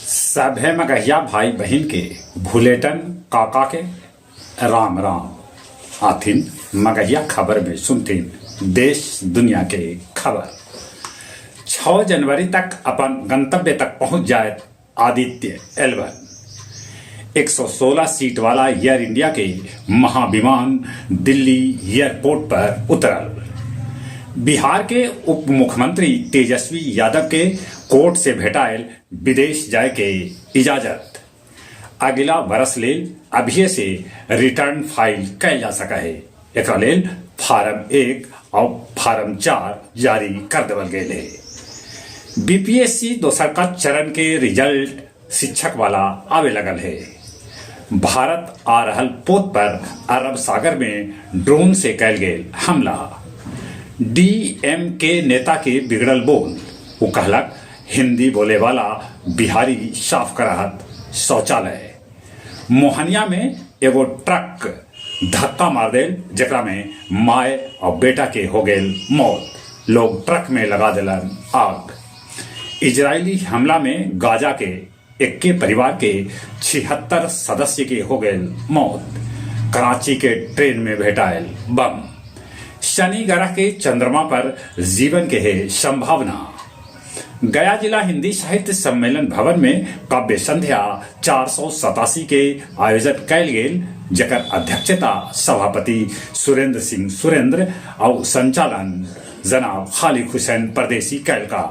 सभे मगहिया भाई बहिन के भुलेटन काका के राम राम। आथिन मगहिया खबर में सुनथिन देश दुनिया के खबर। 6 जनवरी तक अपन गंतव्य तक पहुंच जायत आदित्य एलवन। 116 सीट वाला एयर इंडिया के महाविमान दिल्ली एयरपोर्ट पर उतरल। बिहार के उप मुख्यमंत्री तेजस्वी यादव के कोर्ट से भेटायल विदेश जाय के इजाजत। अगिला बरस लेल अभिये से रिटर्न फाइल कैल जा सका हे। एकरा लेल फारम 1 आउ फारम 4 जारी कर देवल गेल हे। बीपीएससी दोसरका चरण के रिजल्ट शिक्षक वाला आवे लगल हे। भारत आ रहल पोत पर अरब सागर में ड्रोन से कैल गेल हमला। डीएमके नेता के बिगड़ल बोल, उ कहलक हिंदी बोले वाला बिहारी साफ कराहत शौचालय। मोहनिया में एगो ट्रक धक्का मार देल जेकरा में माय और बेटा के हो गेल मौत। लोग ट्रक में लगा देलन आग। इजरायली हमला में गाजा के एक्के परिवार के 76 सदस्य के हो गेल मौत। कराची के ट्रेन में भेटायल बम। शनि ग्रह के चंद्रमा पर जीवन के है संभावना। गया जिला हिंदी साहित्य सम्मेलन भवन में काव्य संध्या 487 के आयोजन कैल गेल, जकर अध्यक्षता सभापति सुरेंद्र सिंह सुरेंद्र और संचालन जनाब खालिक हुसैन परदेसी कैल का।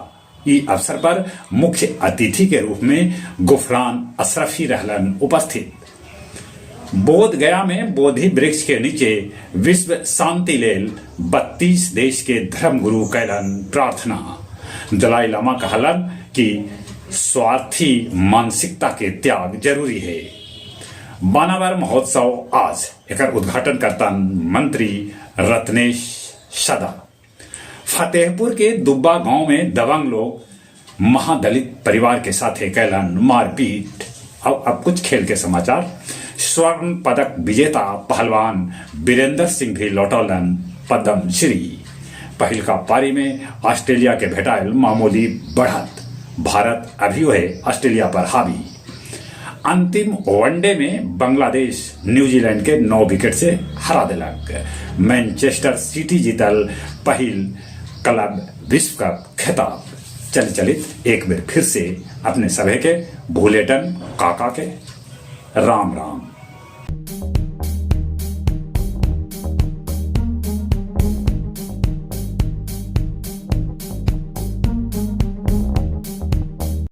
ई अवसर पर मुख्य अतिथि के रूप में गुफरान अशरफी रहलन उपस्थित। बोध गया में बोधि वृक्ष के नीचे विश्व शांति लेल 32 देश के धर्मगुरु कैलन प्रार्थना। दलाई लामा कहलन कि स्वार्थी मानसिकता के त्याग जरूरी है। बानावर महोत्सव आज, एकर उद्घाटन करतन मंत्री रत्नेश सदा। फतेहपुर के दुब्बा गांव में दबंग लोग महादलित परिवार के साथे कैलन मारपीट। अब कुछ खेल के समाचार। स्वर्ण पदक विजेता पहलवान वीरेंद्र सिंह भी लौटौलन पद्मश्री। पहिलका पारी में ऑस्ट्रेलिया के भेटायल मामूली बढ़त। भारत अभियो है ऑस्ट्रेलिया पर हावी। अंतिम वनडे में बांग्लादेश न्यूजीलैंड के 9 विकेट से हरा देलक। मैनचेस्टर सिटी जीतल पहिल क्लब विश्व कप खिताब। चल चलित एक बेर फिर से अपने सभे के भूलेटन काका के राम राम।